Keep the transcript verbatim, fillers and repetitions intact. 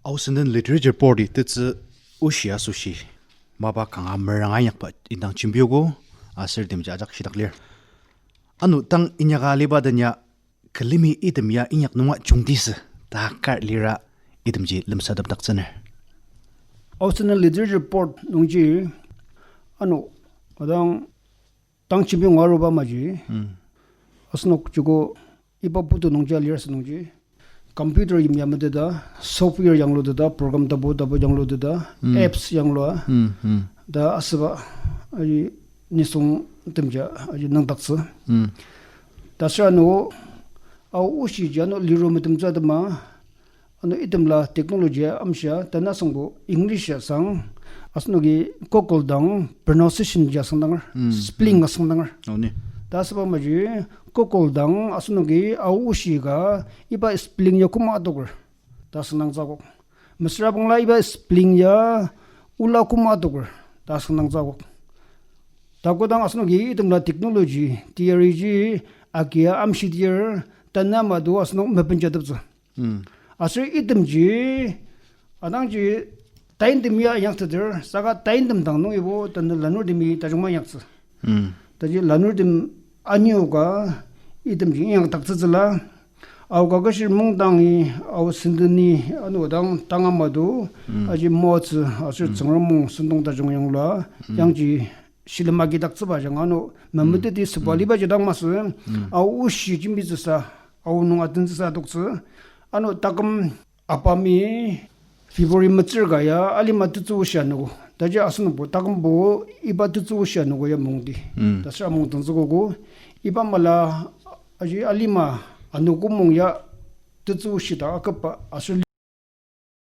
Ao Senden Literature Board-i tetsü oshi asoshi mapa kanga meranga inyakba indang jembiogo, aser itemji ajak shitak lir. Ano tang inyaka aliba den ya külemi item ya inyak nunga jungtisü ta kar lira itemji lemsatepdaktsüner. Ao Senden Literature Board nungji ano adang tang jembi nunga aruba maji. Asenok joko iba putu nungji alir asü nungji computer yimya meteta, software yangluteta, program tapu tapu yangluteta, apps yanglua, ta asüba, aji nisung temja, aji nüngdaktsü. Ta süra ano, ao oshiji ano liru metemtsü atema, ano itemla technology amshia, tanü asüngbo English ya sang, asenoki Google dang pronunciation ji asüngdanger, spelling asüngdanger. Ta asüba maji, Google dang asenoki ao oshi ka iba spelling ya koma adoker ta asüngdangtsüakok. Mesüra bangla iba spelling ya ola koma adoker ta asüngdangtsüakok. Ta kodang asenoki itemla technology teyariji agia amshidir, tanü ama do asenok mebenjateptsü. Aser itemji, adangji taintem ya inyakteter, saka taintem dang nungibo tanü lanurtemi tajungma inyaktsü. Taji lanurtem anioka itemji inyakdaktsütsüla, Ao Kaketshir Mungdangi, Ao Sendeni, ano dang tanga ama do, aji moatsü aser Tsüngrem mung sentong tajung yanglua, yangji shilem agidaktsüba ajanga ano memeteti süba liba ji dang masü, ao oshi jembitsüsa, ao nung atentsüsa adoktsü, ano taküm apami February metsür ka ya alima tetsü oshi anogo. Taji asenokbo takümbo iba tetsü oshi anogo ya mungdi. Ta süra mungdangtsükogo. Iba mala aji alima anogo mung ya tetsü oshi ta aküba aser